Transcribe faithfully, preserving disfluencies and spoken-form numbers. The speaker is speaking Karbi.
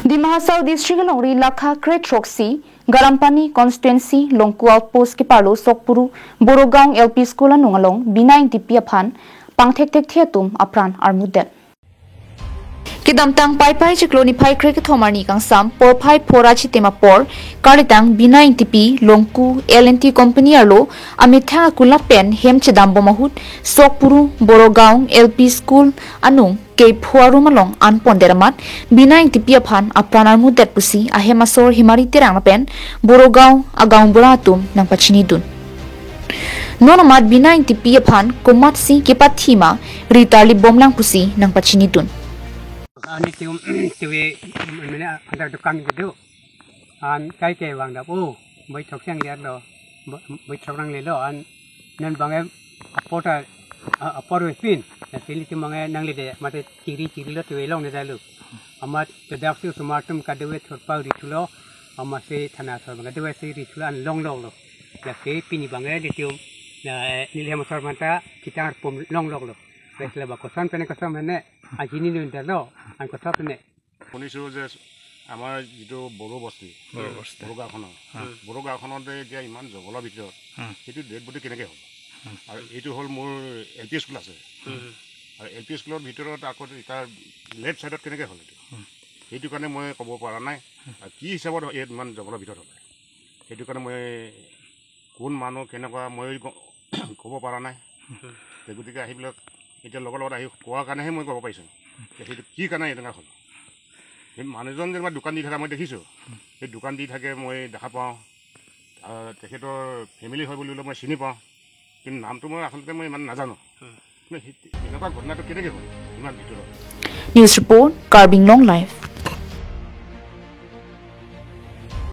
Dima Hasao District alongri lakha kre-throksi, Garampani Constituency, Longku Outpost keparlo Sokpuru Borogaon L P School anung along Bina Engtipi aphan pangthekthekthe atum apran armudet. Kedamtang Paipai chiklo niphai kre-kethom arni kangsam porphai phora chitim apor, karlitang Bina Engtipi, Longku L and T Company arlo amethang akulap pen hem chedambom ahut, Sokpuru Borogaon L P School anung kepho arum along an pondet amat, Bina Engtipi aphan apran armudet pusi ahem asor Himari Terang lapen Borogaon agaonbura atum nangpachinidun. Non amat Bina Engtipi aphan komatsi kepathi ma ritarlibomlang pusi nangpachinidun. Ani tium tiwe mene antar dukan kedo. An kai ke vangdap o, boi thok sang liat lo, boi thok nanglelo an non bang apor ta, a-, apor vepin. Na sili ti mangai nanglede mate chiri chirilo tiwe longledet lo. Amat tedaksi osomar atum kadokave thurpa rithulo, amatsi thana asor bang kadokavesi rithulo an longloklo. Lasi pini bang litium, na, neli hem asor aphanta kitang arpum longloklo. Vesla ba koson pene koson pene, ajini nundalo, an koson pene. শুনিছোঁ যে আমাৰ যিটো বড়ো বস্তি, বড়ো বস্তি। বড়ো গাঁওখনৰ, হুম। বড়ো গাঁওখনতে এতিয়া ইমান জংঘলৰ ভিতৰত, হুম। সেইটো ডেড বডি কেনেকৈ হ'ল? হুম। আৰু এইটো হ'ল মোৰ এল পি স্কুল আছে। হুম। আৰু এল পি স্কুলৰ ভিতৰত আকৌ তাৰ লেফ্ট ছাইডত কেনেকৈ হ'ল এইটো? হুম। সেইটো কাৰণে মই ক'ব পৰা নাই। হুম। আৰু কি হিচাপত ইয়াত ইমান জংঘলৰ ভিতৰত হ'ল? সেইটো কাৰণে মই কোন মানুহ কেনেকুৱা মই গ-, ক'ব পৰা নাই। হুম। তে গতিকে আহি পেলাই এতিয়া লগৰ লগত আহি কোৱাৰ কাৰণেহে মই ক'ব পাৰিছোঁ যে সেইটো কি কাৰণে এনেকুৱা হ'ল। সেই মানুহজন যেনিবা দোকান দি থকা মই দেখিছোঁ, সেই দোকান দি থাকে মই দেখা পাওঁ। আহ, তেখেতৰ ফেমিলি হয় বুলিলে মই চিনি পাওঁ, কিন্তু নামটো মই আচলতে মই ইমান নাজানো। হুম। মানে সেই এনেকুৱা ঘটনাটো কেনেকৈ হ'ল ইমান ভিতৰত? News report, Karbi Anglong Live.